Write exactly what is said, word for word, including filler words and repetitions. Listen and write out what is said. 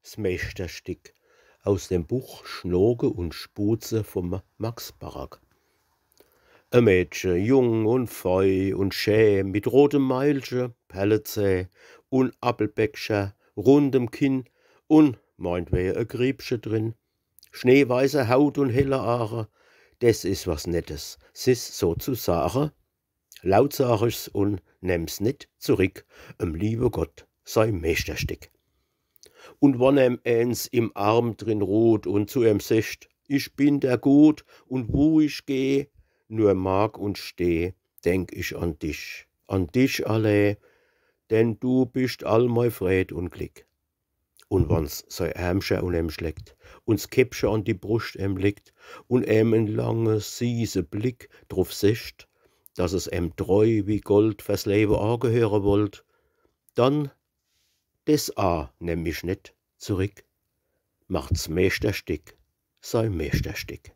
's Meeschterstick aus dem Buch Schnoke un Schbuhze vum Max Barack. E Mädche, jung un fei un schä, mit rotem Mailche, Perlezäh un Appelbäckcher, rundem Kinn un meintwege e Griebche drin, schneeweiße Haut un helle Aache, des is was Nettes, 's is sozusage, laut sag ich's un nemm's net zurick, em liewe Gott sei Meeschterstick. Un wann em eens im Arm drin ruht un zu em secht: „Ich bin der Gut, un wu ich geh, nur mag un steh, denk ich an dich, an dich allee, denn du bist all mei Freed un Glick.“ Un wann's sei Ärmcher un em schleckt un 's Käppche an die Bruscht em legt un em en lange, sieße Blick druf secht, dass es em treu wie Gold fers Lewe agehöre wollt, dann des a nemm ich net zurick, macht's Meeschterstick sei Meeschterstick.